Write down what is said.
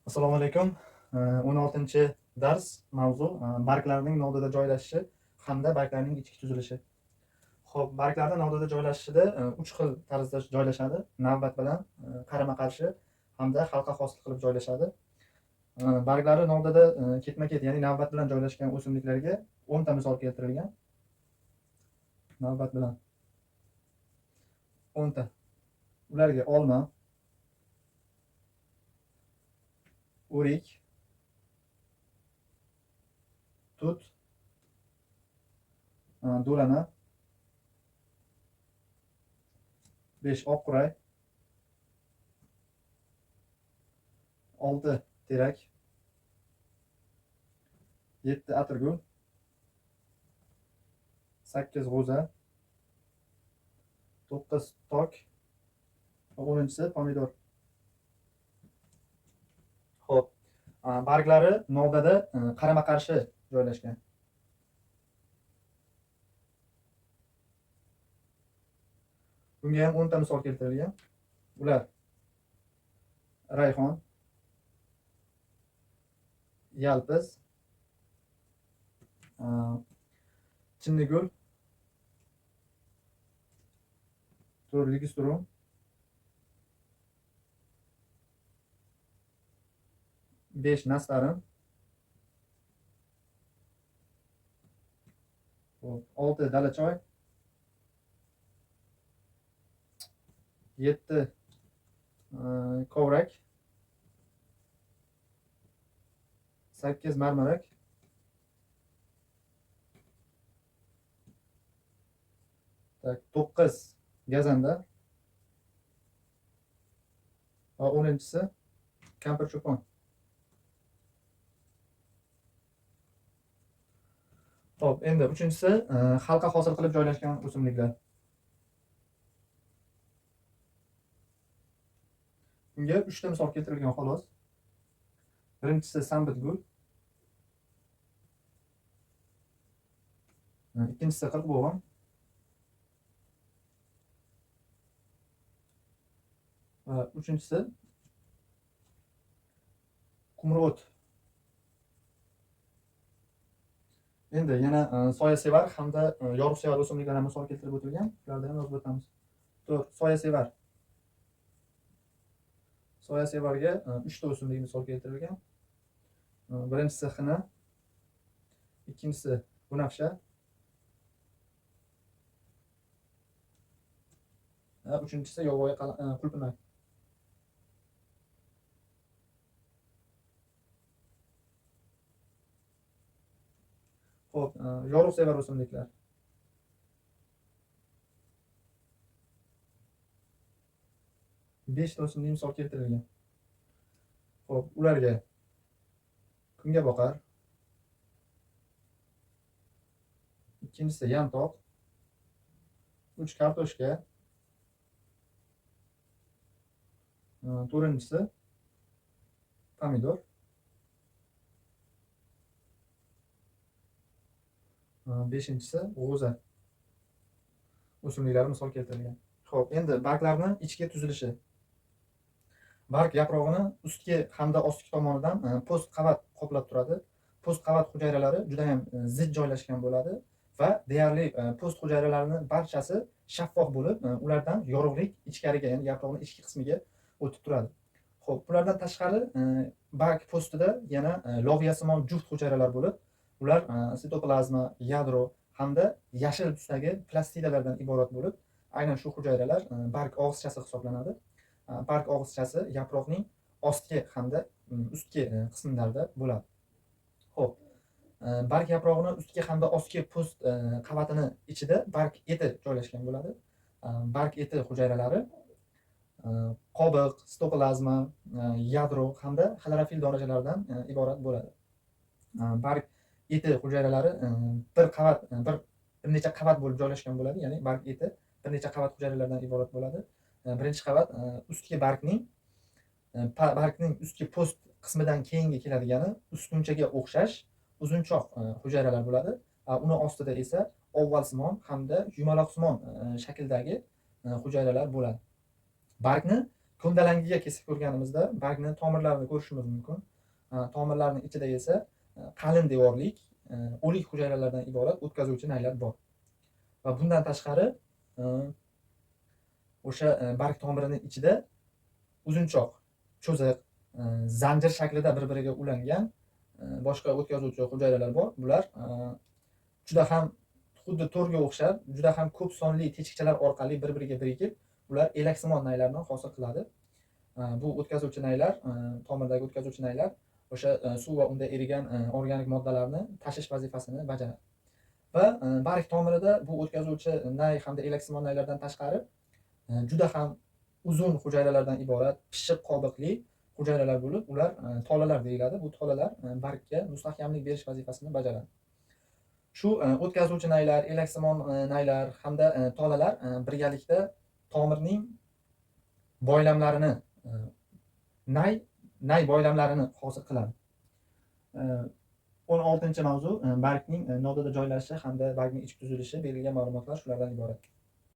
Assalomu alaykum. 16-dars mavzu barglarning novdada joylashishi hamda barglarning ichki tuzilishi. Xo'p, barglarning novdada joylashishida 3 xil tarzda joylashadi. Navbat bilan, qarama-qarshi hamda halqa hosil qilib joylashadi. Barglari novdada ketma-ket, ya'ni navbat bilan joylashgan o'simliklarga 10 ta misol keltirilgan. Navbat bilan 10 ta. Ularga olma, o'rik, tut, do'lana, 5 oqquray, 6 terak, 7 atirgul, 8 g'o'za, 9 tok va 10-chisi pomidor. Xo'p, barglari novdada qarama-qarshi joylashgan. Bunga ham 10 ta misol keltirilgan. Ular rayhon, yalpiz, chinnigul, 4 ligustrum, 5 nastarin, 6 dalachoy, 7 kovrak, 8 marmarak, 9 gazanda va 10-chisi kampir cho'pon. Xo'p, endi uchinchisi halqa hosil qilib joylashgan o'simliklar. Bunga 3 ta misol keltirilgan xolos. Birinchisi sambitgul, ikkinchisi qirqbog'im, va uchinchisi qumrio't. Endi yana soyasevar hamda yorug'sevar o'simliklar ham misol keltirib o'tilgan. Ularni ham yozib o'tamiz. 4 soyasevar. Soyasevarga 3 ta o'simlik misol keltirilgan. Birinchisi xina, ikkinchisi bunafsha, uchinchisi yovvoyi qulpinay. Xo'p, yorug'sevar o'simliklar. 5 ta o'simlik misol keltirilgan. Xo'p, ularga kungaboqar, ikkinchisi yantoq, 3 kartoshka, to'rtinchisi pomidor, 5-chisi g'o'za o'simliklari misol keltirilgan. Xo'p, endi barglarning ichki tuzilishi. Barg yaprog'ini ustki hamda ostki tomonidan post qavat qoplab turadi. Post qavat hujayralari juda ham zich joylashgan bo'ladi va deyarli post hujayralarining barchasi shaffof bo'lib, ulardan yorug'lik ichkariga, ya'ni yaproqning ichki qismiga o'tib turadi. Xo'p, bulardan tashqari barg postida yana loviyasimon juft hujayralar bo'lib, ular sitoplazma, yadro hamda yashil tusdagi plastidalardan iborat bo'lib, aynan shu hujayralar barg og'izchasi hisoblanadi. Barg og'izchasi yaproqning ostki hamda ustki qismlarida bo'ladi. Xo'p, barg yaprog'ini ustki hamda ostki post qavatini ichida barg eti joylashgan bo'ladi. Barg eti hujayralari qobiq, sitoplazma, yadro hamda xlorofil donachalaridan iborat bo'ladi. Barg eti hujayralari bir qavat, bir necha qavat bo'lib joylashgan bo'ladi, ya'ni barg eti bir necha qavat hujayralardan iborat bo'ladi. Birinchi qavat ustki bargning ustki post qismidan keyingi keladigani ustunchaga o'xshash uzunchoq hujayralar bo'ladi. Uni ostida esa ovvalsimon hamda yumaloqsimon shakldagi hujayralar bo'ladi. Bargni Ko'ndalangiga kesib ko'rganimizda bargni tomirlarini ko'rishimiz mumkin. Tomirlarning ichida esa qalin devorlik o'lik hujayralardan iborat o'tkazuvchi naylar bor. Va bundan tashqari o'sha barg tomirining ichida uzunchoq, cho'ziq, zanjir shaklida bir-biriga ulangan boshqa o'tkazuvchi hujayralar bor. Bular juda ham xuddi to'rga o'xshab, juda ham ko'p sonli teshikchalar orqali bir-biriga birikib, ular elaksimon naylarni hosil qiladi. Bu o'tkazuvchi naylar, tomirdagi o'tkazuvchi naylar o'sha suv va unda erigan organik moddalarni tashish vazifasini bajaradi. Va barg tomirida bu o'tkazuvchi nay hamda elaksimon naylardan tashqari juda ham uzun hujayralardan iborat pishiq qobiqli hujayralar bo'lib, ular tolalar deyiladi. Bu tolalar bargga mustahkamlik berish vazifasini bajaradi. Shu o'tkazuvchi naylar, elaksimon naylar hamda tolalar birgalikda tomirning boylamlarini, nay boylamlarini hosil qiladi. 16-mavzu, bargning nodada joylashishi hamda bargning ichki tuzilishi berilgan ma'lumotlar shulardan iborat.